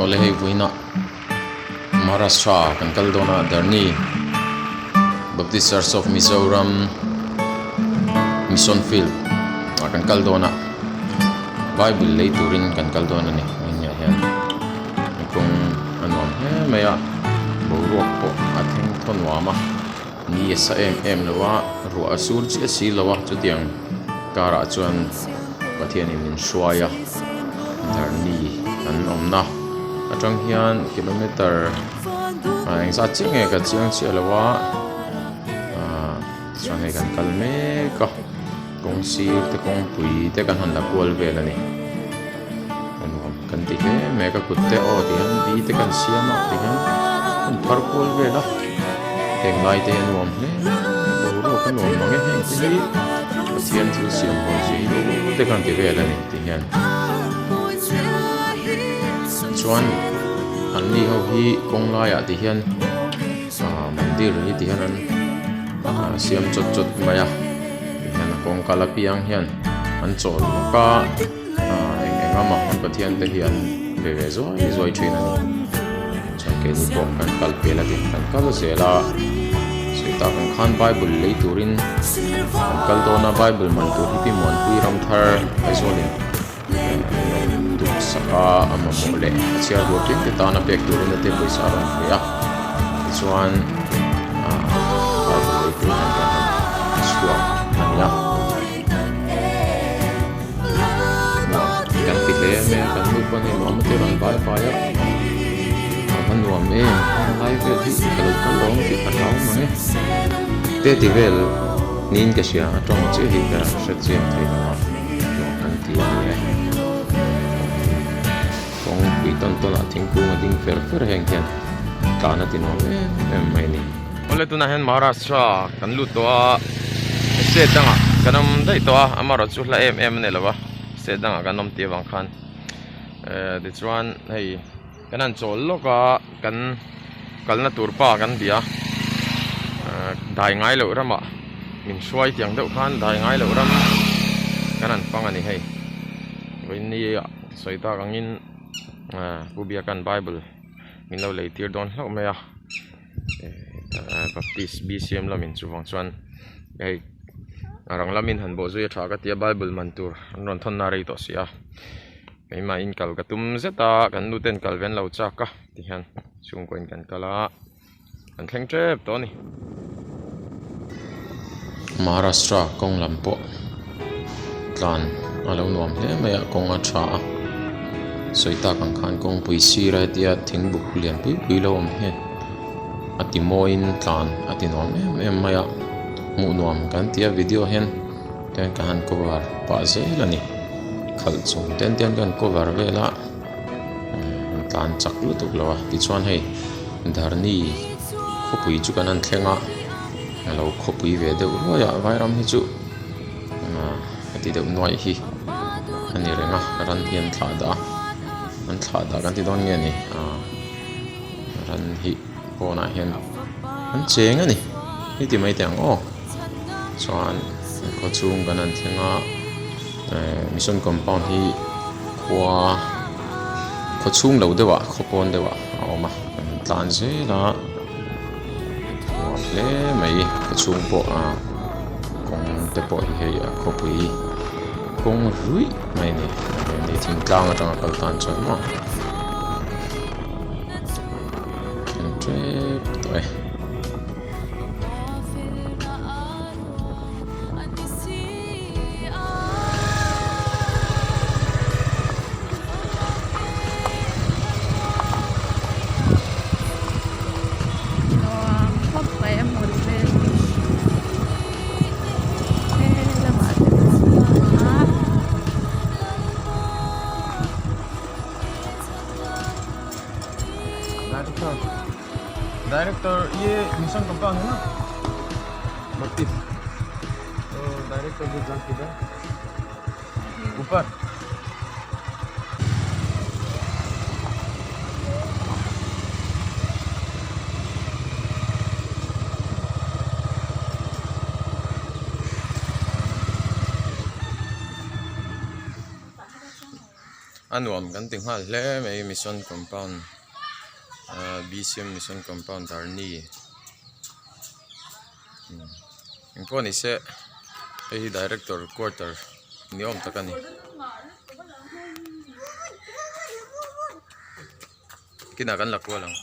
Awle hei vawiinah Maharashtra kan kal dawn a Darni Baptist Church of Mizoram Mission Field ah kan kal dawn a Bible lei turin kan kal dawn a ni vawiinah hian kawng a nuam hle mai a boruak pawh a thleng thaw nuam a. Ni a sa em em lo a, ruah a sur chiah si lo a, chutiang karah chuan Pathianin min hruai a, Dharni kan awmna atang hian kilometer ah engzat chiah nge ka chiang chiah lo a, ah tichuan hei kan kal mek a, kawng sir te kawngpui te kan han la kual vel a ni, a nuam kan ti hle mek a kut te aw ti hian bi te kan siam a ti hian an phar kual vel a heng lai te hi a nuam hle boruak a nuam mang e heng te hi Pathian thil siam hawn zia hi aw te kan ti vel a ni ti hian chuan an ni ho hi kawng laiah ti hian ah mandir hi ti hian an siam chawt chawt mai a ti hian a kawng kal apiang hian an chawl bawk a. Aaa eng eng a mah an Pathian te hi an be ve zuai zuai thin a ni. Chuan keini pawh kan kal pel a tin kan kal zel a, sawi tak ang khan Bible lei turin kan kal dawn a, Bible man tur hi Pi Muanpui Ramthar Aizawlin min lo tuk sak a, a mamawh leh a chhiar duh apiang te tana pek turin a te pawisa a rawn pe a, tichuan aaa Bible lei tur hian kan han chhuak a ni a. Nuam kan ti hle mai a kan nu pawn hei nuam a ti rawn vai vai a a va nuam em helai vel hi ka lo kal lo ang tih ka hlau mang e te ti vel niin ka hria a tawng chiah hi ka hre chiang thei lo a nuam kan ti a ni e kawngpui tawn tawn ah thingkung a ding fer fer heng hian tlan a ti nuam em em mai a ni. Awle tunah hian Maharashtra kan lut tawh a state dangah kan awm daih tawh a amaherawh chu hla em em a ni lo a state dangah kan awm tih avang khan eh tichuan hei kan han chawl lawk a kan kalna tur pa kan bia eh dai ngai loh ramah min hruai tiang deuh khan dai ngai loh ram kan han fang a ni hei vawiin ah sawi tak angin eh Pu Biaka'n bible min lo lei tir dawn hlauh mai a. Baptist bcm lamin chuvang chuan hei a rang lamin han bawh zui a tha ka tia bible man tur an rawn thawn na rei tawh si a keimah in kal ka tum zet a kan nu ten kal ve an lo chak a tihian chhungkaw in kan kal a kan thleng tep tawh a ni. Maharashtra kawng lam pawh tlan a lo nuam hle mai a kawng a tha a sawi tak ang khan kawngpui sir a hetia thingbuk lian pui pui lo awm hian a ti mawiin tlan a ti nuam em em mai a hmuh nuam kan ti a video hian tian ka han cover pah zel a ni khalh chung ten te hian ka han cover vel a tlan chak lutuk lo a tichuan hei Dharni khawpui chu kan han thleng a a lo khawpui ve deuh ruai a vairam hi chu ah heti deuh nuaih hi a ni reng a ran hi an thlah dah a an thlah dah kan ti dawn nge ni ah ran hi pawnah hian an cheng a ni heti mai teh ang aw chuan khaw chhung kan han thleng a eh mission compound hi khua khaw chhung lo deuh ah khaw pawn deuh ah a awm a kan tlan zel a nuam hle mai khaw chhung pawh a kawng te pawh hi hei a khawpui kawng ruih mai a ni hei thingtlang atanga kal tan chuan maw an tep tawh e. Nuam khawp mai a hmun vel hi he lamah te chuan a. Director ye mission compound hai na 32 director jo judge किधर ऊपर A nuam kan ti nghal hle mai mission compound ahh bcm mission compound darni engpawh ni se hei hi director quarter ni awm tak a ni. Kinah kan la kual ang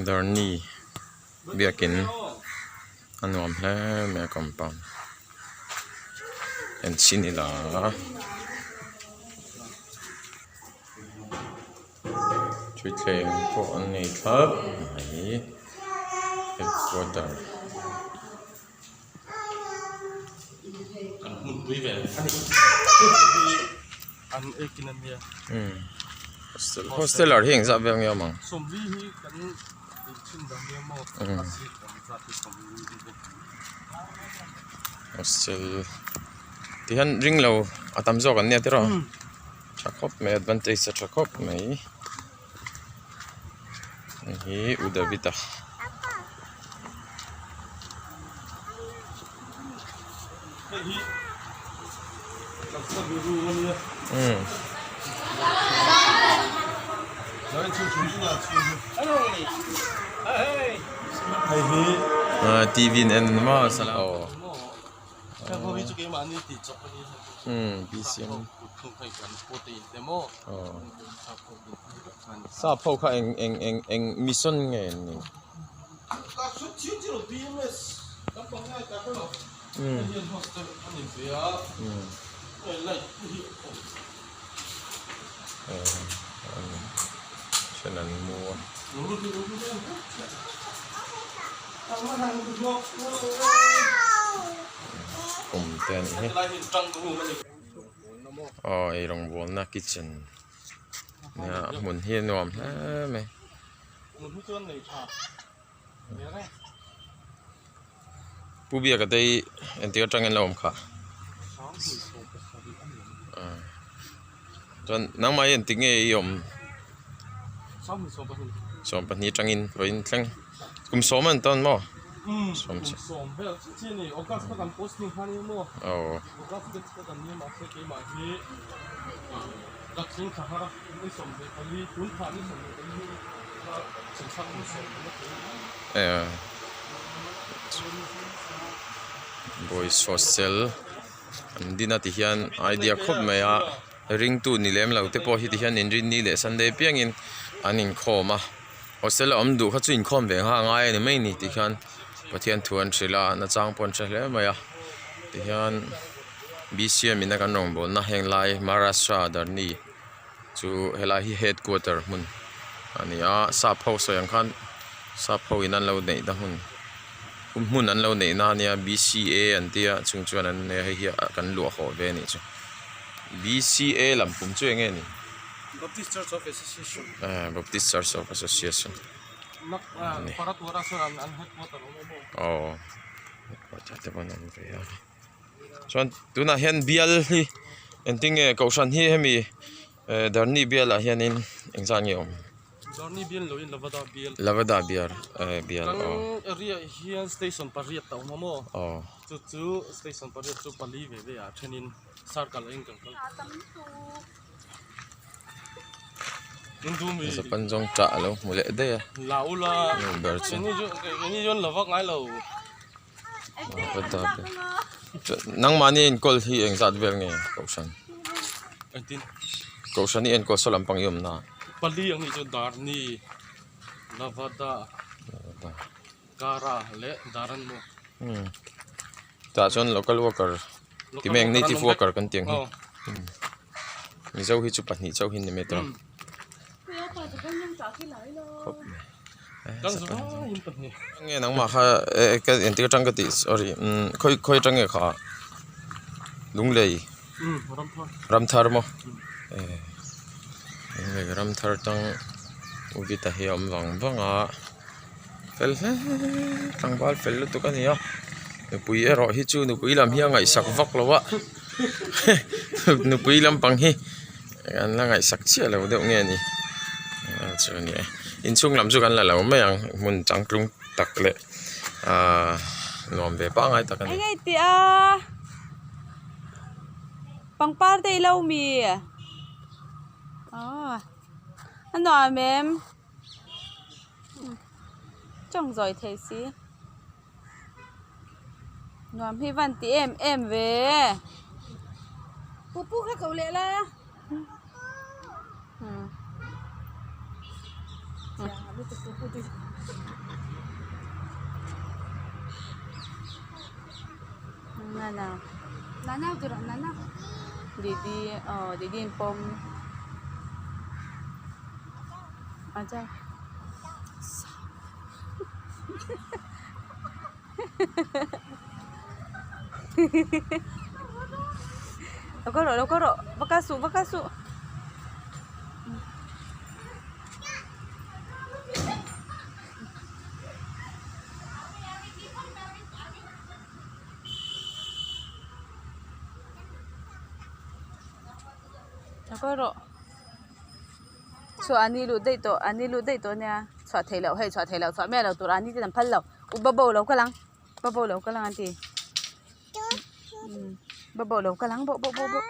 darni biakin a nuam hle mai a compound en chhin ila. Thutthleng pawh an nei thlap mai headquarter. Hosteler hi engzah vel nge awm ang? Hostel tihian ring lo a tam zawk an nia tiraw tha khawp mai advantage a tha khawp mai hei hi u David-a. Tv an en maw aw sap ho kha eng eng eng eng mission nge an nih. Then an mu a. Kum te a nih hi. Aw eirawngbawlna kitchen nia hmun hi a nuam hle mai. Pu Biaka te hi engtik atangin la awm kha chuan nangmah hi engtik nge i awm 12 atangin vawiin thleng kum sawm a ni tawn maw aw. Boys hostel an din a ti hian idea khawp mai a ringtu ni lem lo te pawh hi ti hian inrinni leh sunday apiangin an inkhawm a hostel a awm duh kha chu inkhawm ve nghal a ngai a ni mai ni ti hian Pathian thu an hrilh a nachang pawh an hre hle mai a ti hian. Bcm in a kan rawngbawlna heng lai Maharashtra Dharni chu helai hi headquarter hmun a ni a sap ho sawi ang khan sap ho in an lo neih na hmun hmun an lo neih na a nia bca an tia chung chuan an nei a hei hi kan luah hawh ve a nih chu bca lam pum chu eng nge ni Baptist Church of Association ah Baptist Church of Association aw headquarter te pawh an awm ve a. Chuan tunah hian bial hi engtin nge kohhran hi hemi eh Darni bialah hianin engzat nge awm? Darni bial loin Lavada bial. Lavada bial eh bial Kan aw. area hian station pariat a awm a maw? Aw. Chu chu station pariat chu pali ve ve ah thenin circle a in kan kal. Zapan zawng tah a lo hmu leh daih a. Lau la. Ber chu. Keini chuan lova ngai lo. Nangmahni enkawl hi engzat vel nge kohhran kohhran hi enkawl saw lampang i awmna pali ang nih chu darni lavada kara leh daranmu tah chuan local worker ti mai ang native worker kan tih ang hi mizo hi chu pahnih chauh hi an ni mai tawh khawp mai. Nge nangmah kha ka entir atang ka tih sorry umm khawi khawi atang nge kha Lunglei Ramthar maw Lunglei Ramthar atang Uvita hi a awm vang vang a fel hle tlangval fel lutuk a ni a nupui erawh hi chu nupui lam hi a ngaihsak vak lo a nupui lampang hi. An la ngaihsak chiah lo deuh nge ni chu a ni e inchhung lam chu kan la lo mai ang hmun changtlung tak leh ahh nuam ve pangngai tak a ni. Eng nge tih a pangpar te i lo mi? Aw a nuam em tawng zawi thei si nuam hi van ti em em ve Pupu kha ko leh la. Nana Nana tur nana. Didi aw didi in pawm acha lo kal rawh lo kal rawh va kal suh va kal suh. Lo kal rawh chhuah an ni luh daih tawh an ni luh daih tawh ania chhuah theih loh hei chhuah theih loh chhuah miah loh tur an ni ten an phal lo u babo lo kal ang babo lo kal ang an ti babo lo kal ang bo bo bo bo.